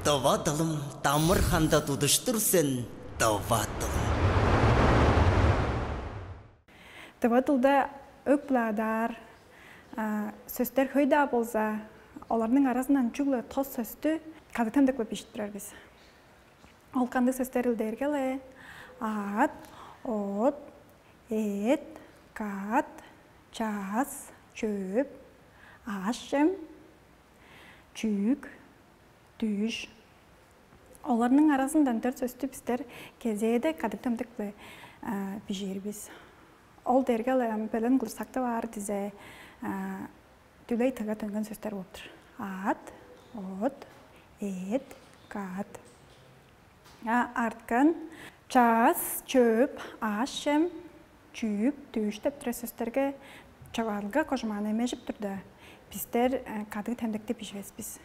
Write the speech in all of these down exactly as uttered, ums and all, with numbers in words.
Тыва дылым, дамыр ханда тудуштур сен, тыва дылым. Тыва дылда өг-булаадар сөстер хөй-даа болза, оларның аразындан чүгле тос сөстү кадыг демдек-биле бижип турар бис. Ол кандыг сөстер-дир дээрге-ле: аът, оът, эът, каът, чаас, чөөп, аъш-чем, чүүк, дүъш. Оларның аразындан дөрт сөстү бистер кезээде кадыг демдек-биле бижиир бис. Ол дээрге-ле ам белен кылдыр сактып аар дизе, дүлей тыга төнген сөстер болуп тур. Аът, оът, эът, каът. А арткан: чаас, чөөп, аъш-чем, чүүк, дүъш деп турар сөстерге чогаадылга кожумааны немежип турда, бистер кадыг демдекти биживес бис.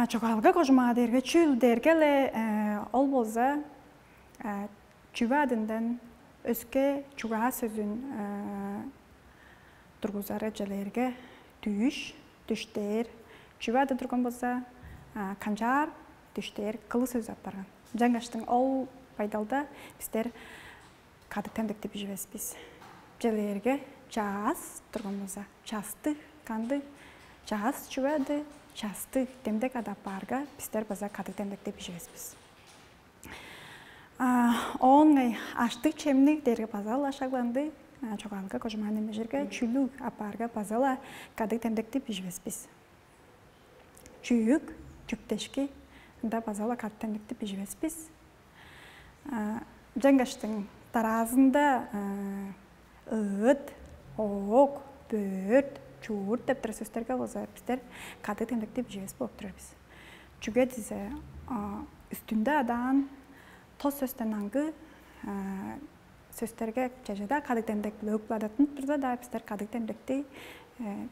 Чогаадылга кожумаа дээрге чүл дээрге-ле, ол болза чүве адындан өске чугаа сөзүн тургузары чүлээрге: дүъш, дүштээр. Чүве ады турган болза, канчаар, дүштээр кылы сөзү апарган. Ынчангаштың ол байдалда бистер кадыг демдекти биживес бис. Чүлээрге чаас турган болза, часты, кандыг, чаас чүве ады, часты демдек ады апаарга, бистер база кадыг демдекти биживес бис. Оон ыңай аштыг-чемниг дээрге база-ла шагланды. Чогаадылга кожумааны немежирге, чүлүг апаарга база-ла кадыг демдекти биживес бис. Чүүк, чүктешки, ында база-ла кадыг демдекти биживес бис. Ынчангаштың дараазында ыыт, оок, бөрт, чуурт деп турар сөстерге болза, бистер кадыг демдекти биживес болуп турар бис. Чүге дизе, үстүнде адаан тос сөстен аңгы сөстерге чеже-даа кадыг демдек-биле өг-булаадаттынып турза-даа, бистер кадыг демдекти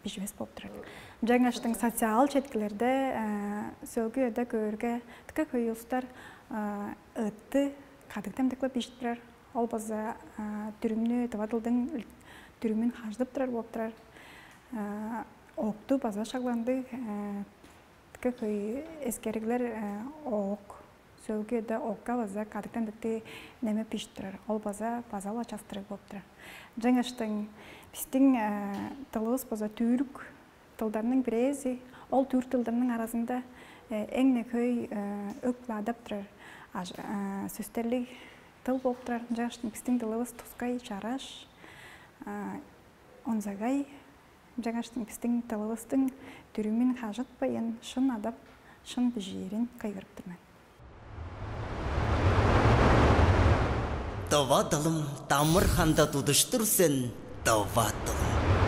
биживес болуп турар. Ынчангаштың социал четкилерде сөөлгү үеде көөрге, дыка хөй улустар ыытты кадыг демдек-биле бижип турар. Ол база дүрүмнү, тыва дылдың дүрүмүн хажыдып турар болуп турар. Окту база шагланды. Дыка хөй эскериглер оок, сөөлгү үеде оокка база кадыг демдекти немеп бижип турар. Ол база база-ла частырыг болуп турар. Ынчангаштың бистиң дылывыс база түрк дылдарның бирээзи. Ол түрк дылдарның аразында эң-не хөй өг-булаадап турар сөстерлиг дыл болуп турар. Ынчангаштың бистиң дылывыс тускай чараш, онзагай. Ынчангаштың бистиң дылывыстың дүрүмүн хажытпайн, шын адап, шын бижиирин кыйгырып тур мен. Тыва дылым, дамыр ханда тудуштур сен, тыва дылым.